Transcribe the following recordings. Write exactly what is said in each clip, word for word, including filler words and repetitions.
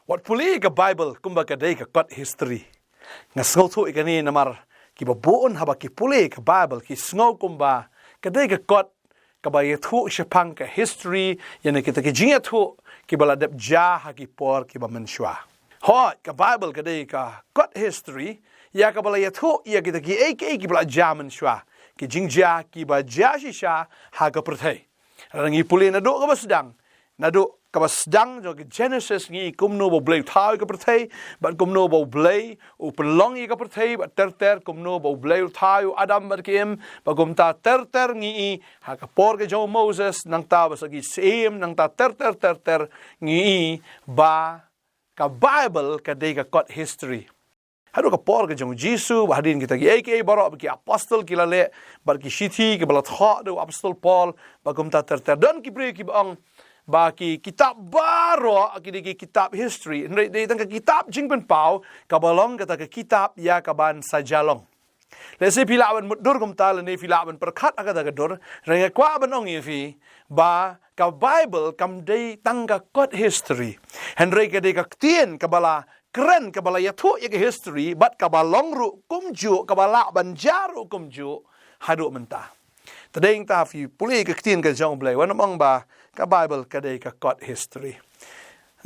Wat pule ka Bible kumba ka dei ka kot history. Nga sngewthuh ïa kane namar kiba bun haba ki pule ka Bible ki sngew kumba ka dei ka kot kaba ïathuh shaphang ka history, ïa na kita ki jingïathuh kiba la dep jia ha ki por kiba mynshuwa. Hooid, ka Bible ka dei ka kot history ïa kaba la ïathuh ïa kita kiei kiei kiba la jia mynshuwa, ki jingjia kiba jia shisha ha ka pyrthei. Lada ngi pule naduh kaba sdang, naduh kaba sdang jong ka Genesis, ngi kumno ba U Blei u thaw ïa ka pyrthei, bad kumno ba U Blei u pynlong ïa ka pyrthei bad ter ter, kumno ba U Blei u thaw ïa u Adam bad ka Im, bad kumta ter ter ngi i ha ka por ka jong u Moses, nangta ba sa ki syiem, nangta ter ter ter ter ngi i ba ka Bible ka dei ka kot history. Haduh ka por ka jong u Jisu, ba hadien kita kiei kiei baroh ba ki apostol ki la leh, bad ki shithi kiba la thoh da u apostol Paul, bad kumta ter ter. Don ki briew kiba ong ba ki kitab baroh ki dei ki kitab history. Hynrei dei tang ka kitab jingpynpaw kaba long kata ka kitab ïa kaban sa jia long. Lehse phi lah ban mutdur kumta lane phi lah ban pyrkhat ha kata ka dur. Hynrei nga kwah ban ong ïa phi ba ka Bible kam dei tang ka kot history. Hynrei ka dei ka ktien kaba la kren, kaba la ïathuh ïa ka history bad kaba long ruh kumjuh, kaba lah ban jia ruh kumjuh haduh mynta. Te dei nangta phi pule ka ktien ka jong U Blei, wat nym ong ba ka Bible ka dei ka kot history.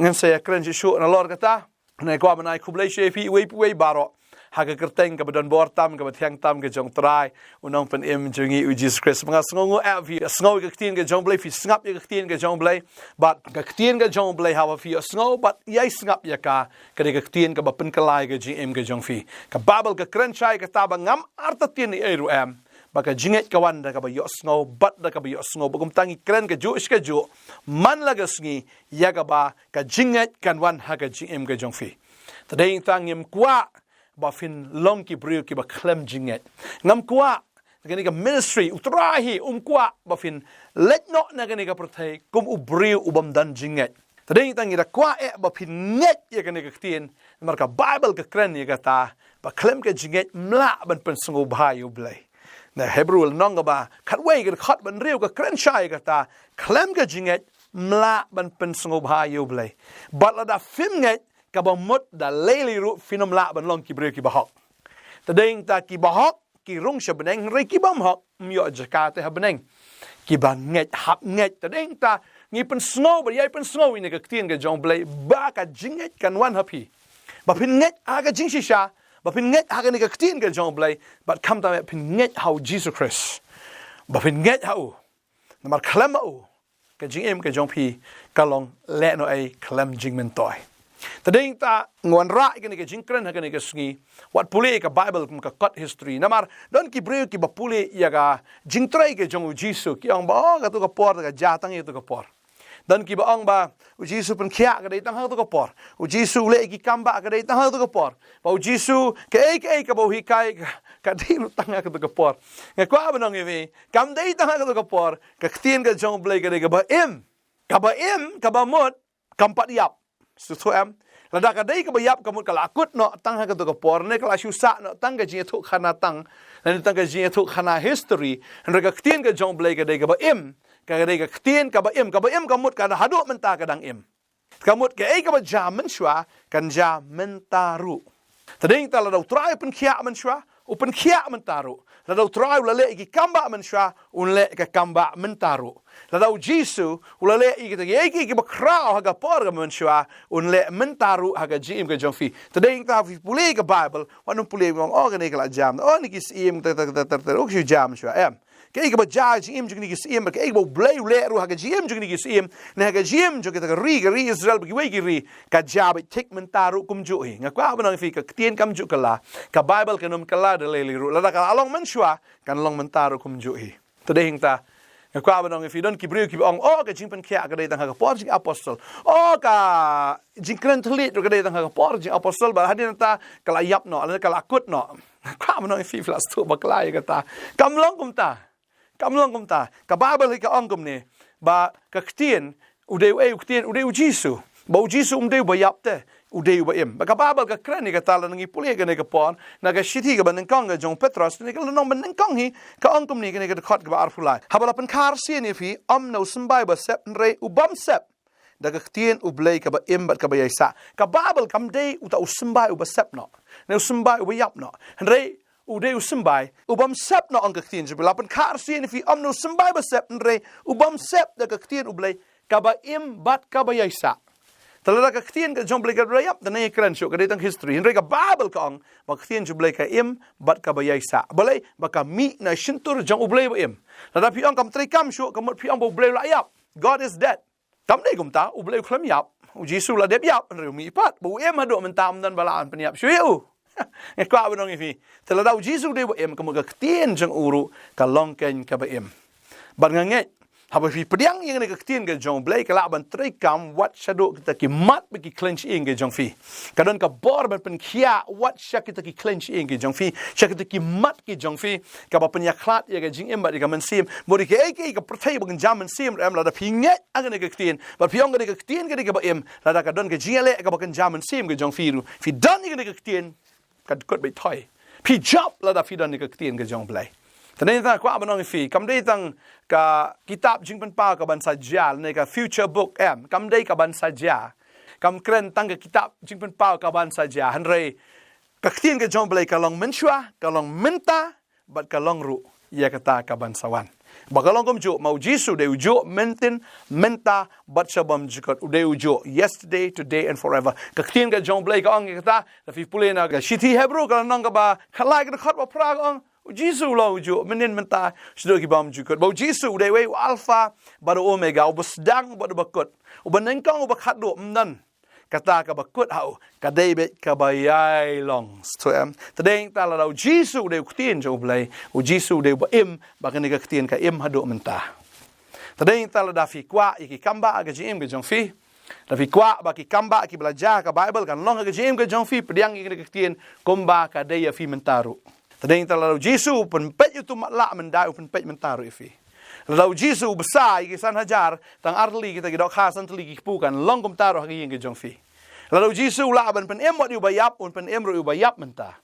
Ngan sa ïakren shuh shuh nalor kata. Nga kwah ban ai khublei sha phi iwei pa iwei baroh ha ka kyrteng kaba donbor tam, kaba thiang tam ka jong U Trai, U Nongpynim jong ngi U Jisu Khrist. Ba nga sngewnguh eh phi sngew ïa ka ktien ka jong U Blei, phi sngap ïa ka ktien ka jong U Blei. Bad ka ktien ka jong U Blei haba phi ïohsngew bad ïai sngap ïa ka, ka dei ka ktien kaba pynkylla ïa ka jingim ka jong phi. Ka Bible ka kren shai kata ba ngam artatien ei ei ruh em, ba ka jingngeit ka wan da kaba ïohsngew bad da kaba ïohsngew. Bad kumta ngi kren kajuh shi kajuh man la ka sngi ïa kaba ka jingngeit kan wan ha ka jingim ka jong phi. Te dei nangta ngim kwah ba phin long ki briew kiba khlem jingngeit. Ngam kwah kane ka ministry, U Trai hi um kwah ba phin leit noh na kane ka pyrthei kum u briew u bym don jingngeit. Te dei nangta ngi da kwah eh ba phin ngeit ïa kane ka ktien, namar ka Bible ka kren ïa kata ba khlem ka jingngeit ym lah ban pynsngewbha ïa U Blei. Na Hebru lynnong kaba khatwei ka dkhot ba hynriew ka kren shai ïa kata, khlem ka jingngeit ym lah ban pynsngewbha ïa U Blei. Bad lada phim ngeit, kaba mut da lei lei ruh phin ym lah ban long ki briew kiba hok. Te dei nangta kiba hok ki rung sha bneng, hynrei ki bym hok ym ïoh jaka te ha bneng. Kiba ngeit hap ngeit. Te dei nangta ngi pynsngew bad ïai pynsngew ïa kane ka ktien ka jong U Blei ba ka jingngeit kan wan ha phi. Ba phin ngeit ha ka jingshisha, ba phin ngeit ha kane ka ktien ka jong U Blei, bad khamtam eh phin ngeit ha U Jisu Khrist. Ba phin ngeit ha u. Namar khlem ma u, ka jingim ka jong phi ka long lehnohei khlem jingmyntoi. Te dei nangta nga wanrah ïa kane ka jingkren ha kane ka sngi, wat pule ïa ka Bible kum ka kot history. Namar don ki briew kiba pule ïa ka jingtrei ka jong U Jisu, ki ong ba, oh, kato ka por ka jia tang ïa kato ka por. Don kiba ong ba U Jisu pynkhiah ka dei tang ha kato ka por. U Jisu u leh ïa ki kambah ka dei tang ha kato ka por. Ba U Jisu kaei kaei kaba u hikai ka, ka dei ruh tang ha kato ka por. Nga kwah ban ong ïa phi, kam dei tang ha kato ka por. Ka ktien ka jong U Blei ka dei kaba im. Kaba im, kaba mut, kam pat ïap. Sngewthuh em? Lada ka dei kaba ïap ka mut ka la kut noh tang ha kato ka por, ne ka la shu sah noh tang ka jingïathuhkhana tang, ne tang ka jingïathuhkhana history. Hynrei ka ktien ka jong U Blei ka dei kaba im. Ka dei ka ktien kaba im, kaba im ka mut ka haduh mynta ka dang im. Ka mut kaei kaba jia mynshuwa kan jia mynta ruh. Te dei nangta lada U Trai u pynkhiah mynshuwa, u pynkhiah mynta ruh. Lada U Trai u la leh ïa ki kambah mynshuwa, un leh ka kambah mynta ruh. Lada U Jisu u la leh ïa kita kiei kiei kiba khraw ha ka por kaba mynshuwa, un leh mynta ruh ha ka jingim ka jong phi. Te dei nangta phi pule ka Bible, wat nym pule ong, oh, kane ka la jia, oh, kine ki syiem, ter ter ter ter ter, oh, ki shu jia mynshuwa, em. Kaei kaba jia ha ka jingim jong kine ki syiem, kaei kaba U Blei u leh ruh ha ka jingim jong kine ki syiem, ne ha ka jingim jong kita ka ri, ka ri Israel bad kiwei ki ri, ka jia beit thik mynta ruh kumjuh hi. Nga kwah ban ong ïa phi ka ktien kam ju kylla, ka Bible kam ju kylla da lei lei ruh. Lada ka la long mynshuwa, kan long mynta ruh kumjuh hi. Te dei nangta nga kwah ban ong ïa phi, don ki briew kiba ong, oh, ka jingpynkhiah ka dei tang ha ka por jong ki apostol. Oh, ka jingkren thylliej ruh ka dei tang ha ka por jong ki apostol, bad hadien nangta ka la ïap noh, lane ka la kut noh. Kwah ban ong ïa phi, phi la sngewthuh bakla ïa kata. Kam long kumta. Kam long kumta. Ka Bible hi ka ong kumne, ba ka ktien, u dei uei u ktien, u dei U Jisu. Ba U Jisu um dei uba ïap te, u dei uba im. Ba ka Bible ka kren ïa kata lada ngi pule ïa kane ka por, na ka shithi kaba nyngkong ka jong u Petros, kane ka lynnong ba nyngkong hi, ka ong kumne, kane ka dkhot kaba arphew lai. Haba la pynkhar sien ïa phi, ym na u symbai ba sep, hynrei u bym sep. da ka ktien U Blei kaba im bad kaba ïaisah. Ka Baibl kam dei uta u symbai uba sep noh, ne u symbai uba ïap noh. Hynrei u dei u symbai u bym sep noh, ong ka ktien jong U Blei. La pynkha arsien ïa phi, ym dei u symbai ba sep, hynrei u bym sep da ka ktien U Blei kaba im bad kaba ïaisah. Te lada ka ktien ka jong U Blei ka dei ba ïap, te ngi kren shuh, ka dei tang history. Hynrei ka Baibl ka ong ba ka ktien jong U Blei ka im bad kaba ïaisah. Balei? Ba ka mih na shyntur jong U Blei ba im. Lada phi ong kam treikam shuh, ka mut phi ong ba U Blei u la ïap. God is dead. Kam dei kumta, U Blei u khlem ïap. U Jisu la dep ïap, hynrei u mih pat. Ba u im haduh mynta, ym don ba lah ban pynïap shuh ïa u. Nga kwah ban ong ïa phi, te lada U Jisu u dei ba im, ka mut ka ktien jong u ruh ka long keiñ kaba im. Bad nga ngeit, haba phi pdiang ïa kane ka ktien ka jong U Blei, ka lah ban treikam wat shaduh kita ki mat bad ki khlaiñ shyieng ka jong phi. Ka don ka bor ban pynkhiah wat sha kita ki khlaiñ shyieng ka jong phi, sha kita ki mat ki jong phi, kaba pynïakhlad ïa ka jingim bad ïa ka mynsiem. Bad ïa kaei kaei ka pyrthei ba kynja mynsiem ruh em, lada phi ngeit ha kane ka ktien, bad phi ong kane ka ktien ka dei kaba im, lada ka don ka jingïaleh kaba kynja mynsiem ka jong phi ruh, phi don ïa kane ka ktien, ka dkut beit thoi. Phi jop lada phi don ïa ka ktien ka jong U Blei. Te nangta nga kwah ban ong ïa phi, kam dei tang ka kitab jingpynpaw ka ban sa jia, ne ka future book em, kam dei ka ban sa jia. Kam kren tang ka kitab jingpynpaw ka ban sa jia, hynrei ka ktien ka jong U Blei ka long mynshuwa, ka long mynta, bad ka long ruh ïa kata ka ban sa wan. Ba ka long kumjuh, ma U Jisu u dei ujuh, mynhynnin, mynta, bad sha bymjukut. U dei ujuh, yesterday, today and forever. Ka ktien ka jong U Blei ka ong ïa kata, lada phi pule na ka shithi Hebru ka lynnong kaba khatlai ka dkhot ba phra ka ong, U Jisu u long ujuh, mynhynnin, mynta, shaduh ki bymjukut. Ba U Jisu u dei uwei u Alpha bad u Omega, uba sdang bad uba kut, uba nyngkong, uba khatduh, ym don kata kaba kut ha u, ka dei beit kaba ïai long. Sngewthuh em? Te nangta lada U Jisu u dei u ktien jong U Blei, U Jisu u dei uba im, ba kane ka ktien ka im haduh mynta. Te nangta lada phi kwah ïa ki kambah ha ka jingim ka jong phi, lada phi kwah ba ki kambah kiba la jia ha ka Baibl kan long ha ka jingim ka jong phi, pdiang ïa kane ka ktien kumba ka dei ïa phi mynta ruh. Te nangta lada U Jisu u pynpeit ïa uto u matlah, mynta u pynpeit mynta ruh ïa phi. Lada U Jisu u bsa ïa ki san hajar, tang ar tylli kita ki dohkha, san tylli ki kpu, kan long kumta ruh ha ka ïing ka jong phi. Lada U Jisu u lah ban pynim wat ïa uba ïap, un pynim ruh ïa uba ïap mynta.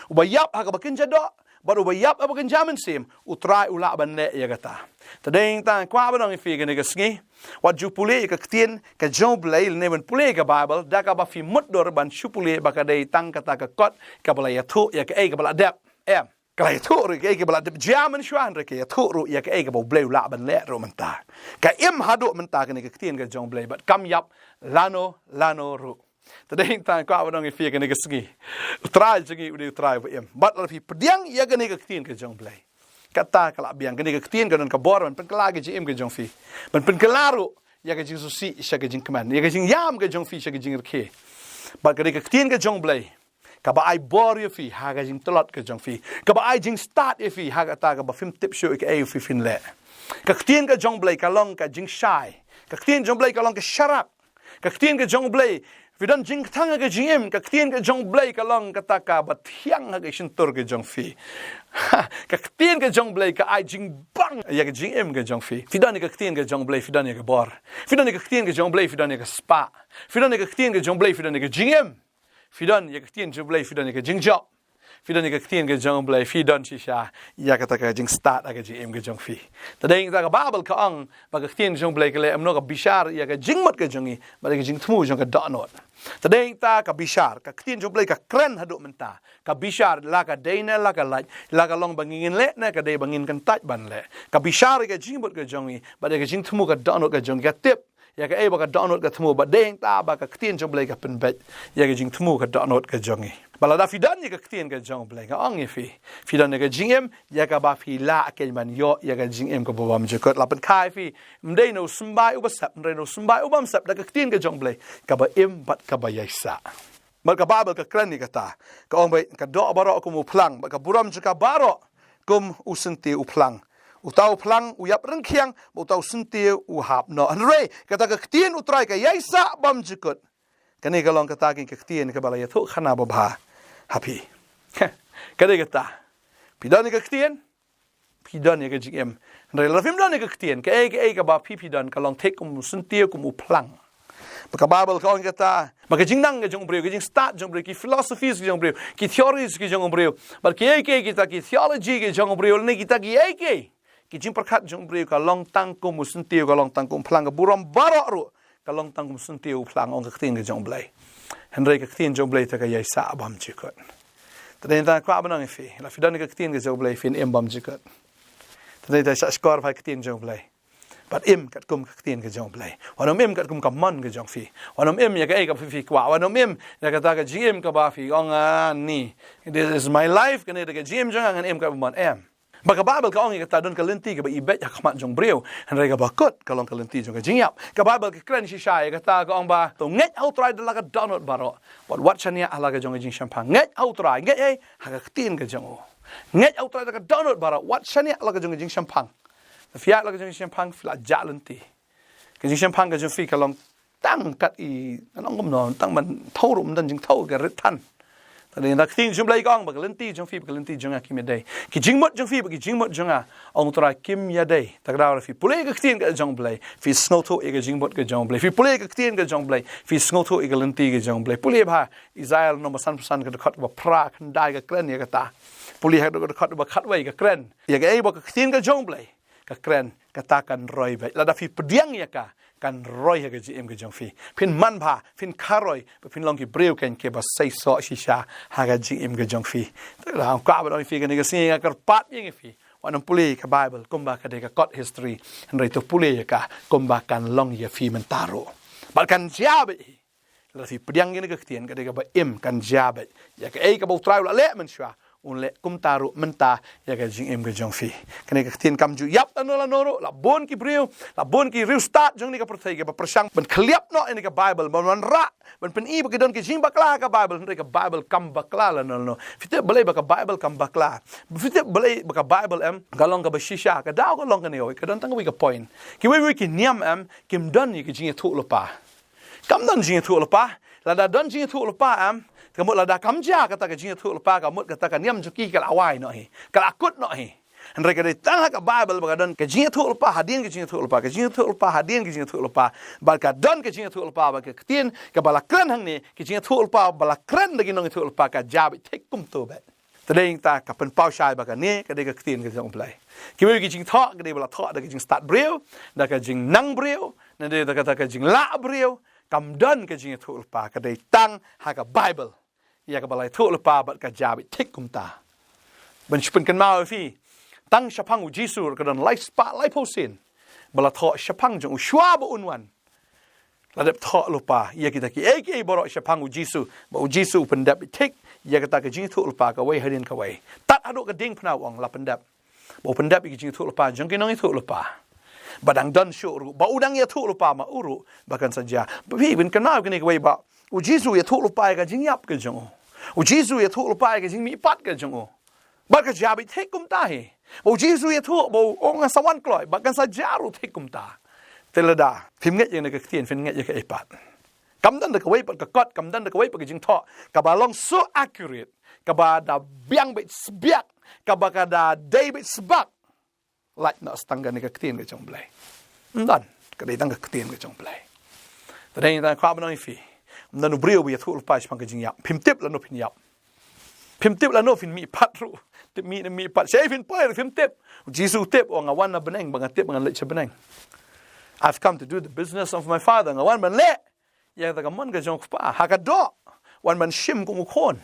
Uba ïap ha kaba kynja doh bad uba ïap ha kaba kynja mynsiem, U Trai u lah ban leh ïa kata. Te nangta nga kwah ban ong ïa phi kane ka sngi, wat ju pule ïa ka ktien ka jong U Blei lane ban pule ïa ka Baibl da kaba phi mutdur ban shu pule ba ka dei tang kata ka kot kaba la ïathuh ïa kaei kaba la dep. Em. Ka la ïathuh ruh ïa kaei kaba la dep jia mynshuwa, hynrei ka ïathuh ruh ïa kaei kaba U Blei u lah ban leh ruh mynta. Ka im haduh mynta kane ka ktien ka jong U Blei bad kam ïap lano lano ruh. Te nangta nga kwah ban ong ïa phi kane ka sngi, U Trai jong ngi u dei U Trai uba im. Bad lada phi pdiang ïa kane ka ktien ka jong U Blei, kata ka la biang. Kane ka ktien ka don ka bor ban pynkylla ka jingim ka jong phi, ban pynkylla ruh ïa ka jingsngewsih sha ka jingkmen, ïa ka jingïam ka jong phi sha ka jingrkhie. Bad kane ka ktien ka jong U Blei kaba ai bor ïa phi ha ka jingtlot ka jong phi, kaba ai jingstad ïa phi ha kata kaba phim tip shuh ïa kaei phi phin leh. Ka ktien ka jong U Blei ka long ka jingshai. Ka ktien jong U Blei ka long ka sharak. Ka ktien ka jong U Blei, phi don jingkthang ha ka jingim, ka ktien ka jong U Blei ka long kata kaba thiang ha ka shyntur ka jong phi. Ka ktien ka jong U Blei ka ai jingbang ïa ka jingim ka jong phi. Phi don ïa ka ktien ka jong U Blei, phi don ïa ka bor. Phi don ïa ka ktien ka jong U Blei, phi don ïa ka spah. Phi don ïa ka ktien ka jong U Blei, phi don ïa ka jingim. Phi don ïa ka ktien jong U Blei, phi don ïa ka jingjop. Phi don ïa ka ktien ka jong U Blei, phi don shisha ïa kata ka jingstad ha ka jingim ka jong phi. Te nangta ka Baibl ka ong ba ka ktien jong U Blei ka leh kumno? Ka bishar ïa ka jingmut ka jong ngi bad ïa ka jingthmu jong ka dohnud. Te nangta ka bishar, ka ktien jong U Blei ka kren haduh mynta. Ka bishar, la ka dei ne la ka lait, la ka long ba ngin leh ne ka dei ba ngin kyntait ban leh. Ka bishar ïa ka jingmut ka jong ngi bad ïa ka jingthmu ka dohnud ka jong ngi. Ka tip ïa kaei ba ka dohnud ka thmu, bad nangta ba ka ktien jong U Blei ka pynbeit ïa ka jingthmu ka dohnud ka jong ngi. Bad lada phi don ïa ka ktien ka jong U Blei, nga ong ïa phi, phi don ïa ka jingim ïa kaba phi lah keiñ ban ïoh ïa ka jingim kaba bymjukut. La pynkha ïa phi, ym dei na u symbai uba sep, ym dei na u symbai u bym sep, da ka ktien ka jong U Blei kaba im bad kaba ïaisah. Bad ka Baibl ka kren ïa kata, ka ong ba ka doh baroh kum u phlang, bad ka burom jong ka baroh kum u syntiew u phlang. Uta u phlang u ïap ryngkhiang, bad uta u syntiew u hap noh. Hynrei kata ka ktien U Trai ka ïaisah bymjukut. Kane ka long kata ka ktien kaba la ïathuhkhana babha ha phi. Ka dei kata. Phi don ïa ka ktien, phi don ïa ka jingim. Hynrei lada phim don ïa ka ktien, kaei kaei kaba phi phi don ka long thik kum u syntiew, kum u phlang. Ba ka Baibl ka ong kata, ba ka jingnang ka jong u briew, ka jingstad jong u briew, ki philosophies ka jong u briew, ki theories ka jong u briew, bad kiei kiei kita ki theology ka jong u briew, ne kita kiei kiei ki jingpyrkhat jong u briew, ka long tang kum u syntiew, ka long tang kum u phlang. Ka burom baroh ruh ka long tang kum syntiew phlang, ong ka ktien ka jong U Blei. Hynrei ka ktien jong U Blei te ka ïai sah bymjukut. Te dei tang kwah ban ong ïa phi, la phi don ka ktien ka jong U Blei phin im bymjukut. Te dei tang shah shkor bha ïa ka ktien jong U Blei. Bad im katkum ka ktien ka jong U Blei. Wat nym im katkum ka mon ka jong phi. Wat nym im ïa kaei kaba phi kwah. Wat nym im ïa kata ka jingim kaba phi ong, ah, ni, this is my life, kane dei ka jingim jong nga, ngan im kaba mon, em. Ba ka Baibl ka ong ïa kata, don ka lynti kaba i beit ha khmat jong briew, hynrei kaba kut ka long ka lynti jong ka jingïap. Ka Baibl ka kren shisha ïa kata, ka ong ba to ngeit ha U Trai da la ka dohnud baroh, bad wat shaniah ha la ka jong ka jingshemphang. Ngeit ha U Trai, ngeit ei, ha ka ktien ka jong u. Ngeit ha U Trai da ka dohnud baroh, wat shaniah ha la ka jong ka jingshemphang. Phi ïaid ha la ka jong ka jingshemphang, phi la jah lynti. Ka jingshemphang ka jong phi ka long tang kat i, ngan ong kumno, tang ban thew ruh ym don jingthew, ka rit than. Te dei tang ka ktien jong U Blei ka ong ba ka lynti jong phi bad ka lynti jong nga kim ïadei. Ki jingmut jong phi bad ki jingmut jong nga, ong U Trai, kim ïadei. Te ka daw lada phi pule ka ktien ka jong U Blei, phi sngewthuh ïa ka jingmut ka jong U Blei. Phi pule ka ktien ka jong U Blei, phi sngewthuh ïa ka lynti ka jong U Blei. Pule bha Isaiah lynnong ba sanphew san, ka dkhot kaba phra, khyndai, ka kren ïa kata. Pule ha ka dkhot ba khatwei, ka kren ïa kaei ba ka ktien ka jong U Blei ka kren, kata kan roi beit. Lada phi pdiang ïa ka, kan roi ha ka jingim ka jong phi. Phin manbha, phin kharoi, bad phin long ki briew keiñ kiba seisoh shisha ha ka jingim ka jong phi. Te la kwah ban ong ïa phi kane ka sngi, nga kyrpad ïa phi, wat nym pule ka Baibl kumba ka dei ka kot history, hynrei to pule ïa ka kumba kan long ïa phi mynta ruh. Bad kan jia beit hi. Lada phi pdiang ïa kane ka ktien, ka dei kaba im, kan jia beit. Ïa kaei kaba U Trai u la leh mynshuwa, un leh kumta ruh mynta ïa ka jingim ka jong phi. Kane ka ktien kam ju ïap lano lano ruh. La bun ki briew, la bun ki riewstad jong kane ka pyrthei kiba pyrshang ban khylliap noh ïa kane ka Baibl, ban wanrah, ban pyni ba ki don ka jingbakla ha ka Baibl, hynrei ka Baibl kam bakla lano lano. Phi tip balei ba ka Baibl kam bakla? Phi tip balei ba ka Baibl, em, ka long kaba shisha? Ka daw ka long kane kawei, ka don tang kawei ka point. Kiwei wei ki niam, em, kim don ïa ka jingïathuhlypa. Kam don jingïathuhlypa. Lada don jingïathuhlypa, em, ka mut lada kam jia kata ka jingïathuhlypa, ka mut kata ka niam jong ki ka la wai noh hi, ka la kut noh hi. Hynrei ka dei tang ha ka Baibl ba ka don ka jingïathuhlypa hadien ka jingïathuhlypa, ka jingïathuhlypa hadien ka jingïathuhlypa. Bad ka don ka jingïathuhlypa, bad ka ktien kaba la kren hangne, ka jingïathuhlypa ba la kren da ki nongïathuhlypa ka jia beit thik kumto beit. Te dei tang ka pynpaw shai ba kane ka dei ka ktien ka jong U Blei. Kiwei ki jingthoh ka dei ba la thoh da ka jingstad briew, da ka jingnang briew, ne dei da kata ka jinglah briew. Kam don ka jingïathuhlypa, ka dei tang ha ka Baibl ïa kaba la ïathuhlypa bad ka jia beit thik kumta. Ban shu pynkynmaw ïa phi, tang shaphang U Jisu ruh ka don lai spah laiphew sien ba la thoh shaphang jong u shuwa ba un wan. La dep thoh lypa ïa kita kiei kiei baroh shaphang U Jisu, ba U Jisu u pyndep beit thik ïa kata ka jingïathuhlypa kawei hadien kawei. Tad haduh ka diengphna u ong la pyndep. Ba u pyndep ïa ka jingïathuhlypa jong ki nongïathuhlypa. Ba dang don shuh ruh ba u dang ïathuhlypa ma u ruh ba kan sa jia. Ba phi pynkynmaw kane kawei ba U Jisu u ïathuhlypa ïa ka jingïap ka jong u. U Jisu u ïathuhlypa ïa ka jingmihpat ka jong u. Bad ka jia beit thik kumta hi. Ba U Jisu u ïathuh ba u ong, nga sa wan kloi, bad kan sa jia ruh thik kumta. Te lada phim ngeit ïa kane ka ktien, phin ngeit ïa kaei pat? Kam don da kawei pat ka kot, kam don da kawei pat ka jingthoh kaba long so accurate, kaba da biang beit sbiak, kaba ka da dei beit sbak lait noh sa tang kane ka ktien ka jong U Blei. Ym don, ka dei tang ka ktien ka jong U Blei. Te dei tang kwah ban ong ïa phi, ym don u briew ba ïathuhlypa shaphang ka jingïap. Phim tip lano phin ïap. Phim tip lano phin mihpat ruh. Tip mih ne mihpat, shaei phin poi ruh phim tip. U Jisu u tip, u ong, nga wan na bneng ba nga tip ba ngan leit sha bneng. I've come to do the business of my Father. Nga wan ban leh ïa kata ka mon ka jong U Kpa ha ka doh. Wan ban shim kum u khun.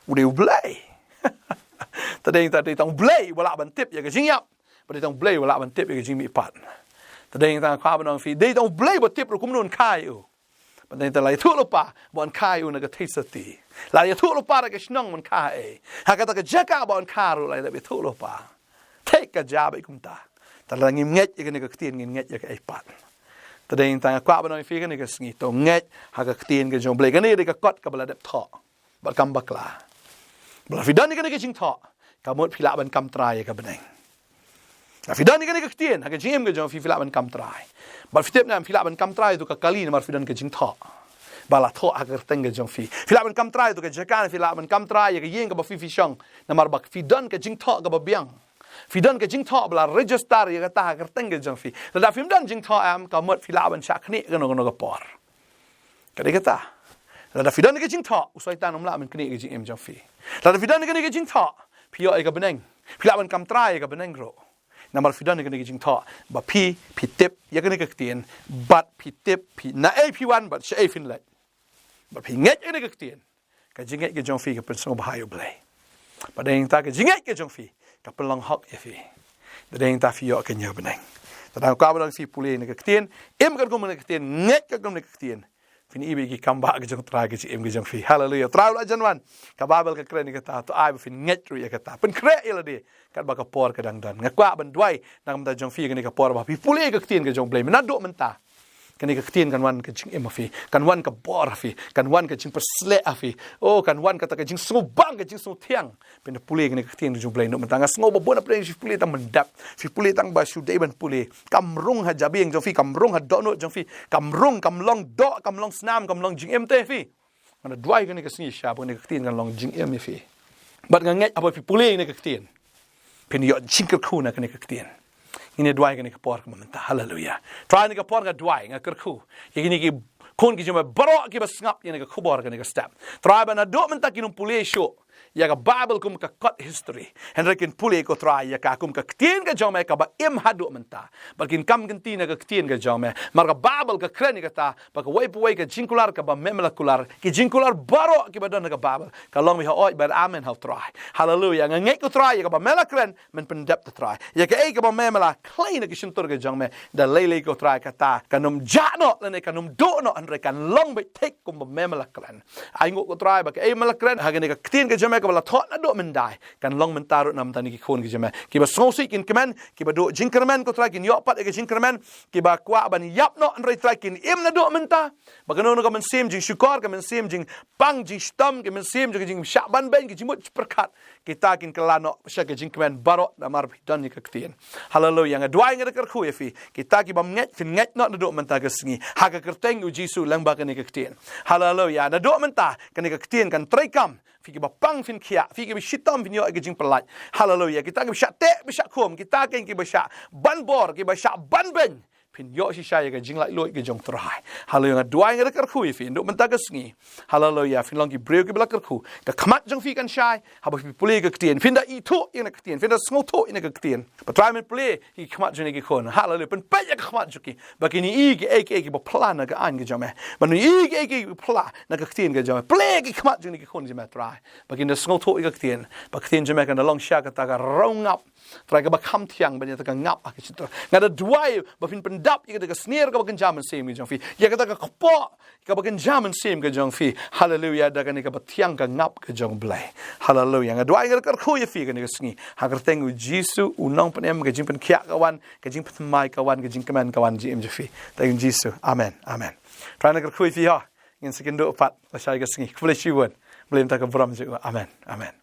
U dei U Blei. Te dei tang, dei tang U Blei ba lah ban tip ïa ka jingïap. Ba dei tang U Blei ba lah ban tip ïa ka jingmihpat. Te dei tang kwah ban ong ïa phi, dei tang U Blei ba tip ruh kumno un kha ïa u. Ba dei tang la ïathuhlypa ba un kha ïa u na ka theisotti. La ïathuhlypa da ka shnong ba un kha ei. Ha kata ka jaka ba un kha ruh la ïathuhlypa. Thik, ka jia beit kumta. Te lada ngim ngeit ïa kane ka ktien, ngin ngeit ïa kaei pat? Te dei tang kwah ban ong ïa phi kane ka sngi, to ngeit ha ka ktien ka jong U Blei. Kane dei ka kot kaba la dep thoh bad kam bakla. Ba la phi don ïa kane ka jingthoh, ka mut phi lah ban kam trai ïa ka bneng. La phi don ïa kane ka ktien ha ka jingim ka jong phi, phi lah ban kam trai. Bad phi tip ne em, phi lah ban kam trai ïa uto ka kali namar phi don ka jingthoh ba la thoh ha ka kyrteng ka jong phi. Phi lah ban kam trai ïa uto ka jaka, phi lah ban kam trai ïa ka ïing kaba phi, phi shong, namar ba phi don ka jingthoh kaba biang. Phi don ka jingthoh ba la register ïa kata ha ka kyrteng ka jong phi. Lada phim don jingthoh em, ka mut phi lah ban shah khnieh kano kano ka por. Ka dei kata. Lada phi don ka jingthoh, u Soitan um lah ban khnieh ka jingim jong phi. Lada phi don ka jingthoh, phi ïoh ïa ka bneng. Phi lah ban kam trai ïa ka bneng ruh. Namar phi don ïa kane ka jingthoh ba phi, phi tip ïa kane ka ktien, bad phi tip phi naei phi wan bad shaei phin leit. Bad phi ngeit ïa kane ka ktien, ka jingngeit ka jong phi ka pynsngewbha ïa U Blei. Bad dei nangta ka jingngeit ka jong phi ka pynlong hok ïa phi. Dei nangta phi ïoh ka ñiewbeiñ. Te dang ka ba dang phi pule ïa kane ka ktien, im katkum kane ka ktien, ngeit katkum kane ka ktien, phin i ba ki kam ba ka jong U Trai ka jingim ka jong phi. Haleluia. U Trai u la jan wan. Ka Baibl ka kren ïa kata, to ai ba phin ngeit ruh ïa kata. Pynkhreh ïa lade katba ka por ka dang don. Nga kwah ban duwai na ka bynta jong phi kane ka por ba phi pule ïa ka ktien ka jong U Blei. Mynta, naduh mynta, kane ka ktien kan wan ka jingim ha phi, kan wan ka bor ha phi, kan wan ka jingpyrsleh ha phi. Oh, kan wan kata ka jingsngewbang, ka jingsngewthiang. Phin da pule ïa kane ka ktien ka jong U Blei naduh mynta. Nga sngew ba bun na phi pule tang ban dap, phi pule tang ba shu dei ban pule. Kam rung ha jabieng jong phi, kam rung ha dohnud jong phi, kam rung, kam long doh, kam long snam, kam long jingim te phi. Nga da duwai kane ka sngi sha ba kane ka ktien kan long jingim ïa phi. Bad nga ngeit haba phi pule ïa kane ka ktien, phin ïoh jingkyrkhu na kane ka ktien. Ngin ïa duwai kane ka por ka mynta. Haleluia. Trai, kane ka por nga duwai, nga kyrkhu ïa kine ki khun ki jong me baroh kiba sngap ïa kane ka khubor kane ka step. Trai, ba naduh mynta kin ym pule shuh ïa ka Baibl kum ka kot history. Hynrei kin pule, ko Trai, ïa ka kum ka ktien ka jong me kaba im haduh mynta. Bad kin kam kynti na ka ktien ka jong me. Namar ka Baibl ka kren ïa kata, ba kawei pa kawei ka jingkular kaba me me la kular. Ki jingkular baroh kiba don ha ka Baibl ka long beit ha, oh, bad amen ha U Trai. Haleluia. Nga ngeit, ko Trai, ïa kaba me la kren, men pyndep, to Trai. Ïa kaei kaba me me la khlei na ka shyntur ka jong me, da lei lei, ko Trai, kata kan ym jah noh lane kan ym duh noh, hynrei kan long beit thik kumba me me la kren. Ai nguh, ko Trai, ba kaei me la kren ha kane ka ktien ka jong me kaba la thoh naduh mynta, kan long mynta ruh na ka bynta kine ki khun ki jong me. Kiba sngewsih kin kmen, kiba duh jingkyrmen, ko Trai, kin ïoh pat ïa ka jingkyrmen, kiba kwah ban ïap noh, hynrei Trai, kin im naduh mynta. Ba kano kano ka mynsiem jingshukor, ka mynsiem jingpang jingshitom, ka mynsiem jong ka jingshah banbeiñ, ka jingmut jingpyrkhat, kita kin kylla noh sha ka jingkmen baroh namar phi don ïa ka ktien. Haleluia. Nga duwai, nga da kyrkhu ïa phi. Kita kibym ngeit, phin ngeit noh naduh mynta ka sngi, ha ka kyrteng U Jisu, lyngba kane ka ktien. Haleluia. Naduh mynta kane ka ktien kan treikam. Phi kiba pang phin khiah, phi kiba shitom phin ïoh ïa ka jingpyllait. Haleluia. Kita kiba shah teh, ba shah khum, kita kein kiba shah ban bor, kiba shah banbeiñ, phin ïoh shisha ïa ka jinglaitluid ka jong U Trai. Haleluia. Nga duwai, nga da kyrkhu ïa phi naduh mynta ka sngi. Haleluia. Phin long ki briew kiba la kyrkhu. Ka khmat jong phi kan shai haba phi pule ïa ka ktien. Phin da ithuh ïa kane ka ktien, phin da sngewthuh ïa kane ka ktien. Ba Trai, men plie ïa ki khmat jong kine ki khun. Haleluia. Pynpeit ïa ka khmat jong ki, ba kin i kiei kiei kiba phla na ka aiñ ka jong me. Ba kin i kiei kiei kiba phla na ka ktien ka jong me. Plie ïa ki khmat jong kine ki khun jong me, Trai, ba kin da sngewthuh ïa ka ktien. Ba ka ktien jong me kan da long shisha kata ka rangap, Trai, kaba kham thiang ban ïa kata ka ngap ha ka shyntur. Nga da duwai ba phin pyndap ïa kata ka snier kaba kynja mynsiem ka jong phi, ïa kata ka kpoh kaba kynja mynsiem ka jong phi. Haleluia. Da kane kaba thiang, ka ngap ka jong U Blei. Haleluia. Nga duwai, nga da kyrkhu ïa phi kane ka sngi, ha ka kyrteng U Jisu, U Nongpynim, ka jingpynkhiah ka wan, ka jingpynthymmai ka wan, ka jingkmen ka wan ha ka jingim jong phi. Ha ka kyrteng U Jisu. Amen. Amen. Trai, nga da kyrkhu ïa phi, ha. Ngin sa ïakynduh pat lashai ka sngi. Khublei shibun. Blei mynta ka burom jong U. Amen. Amen.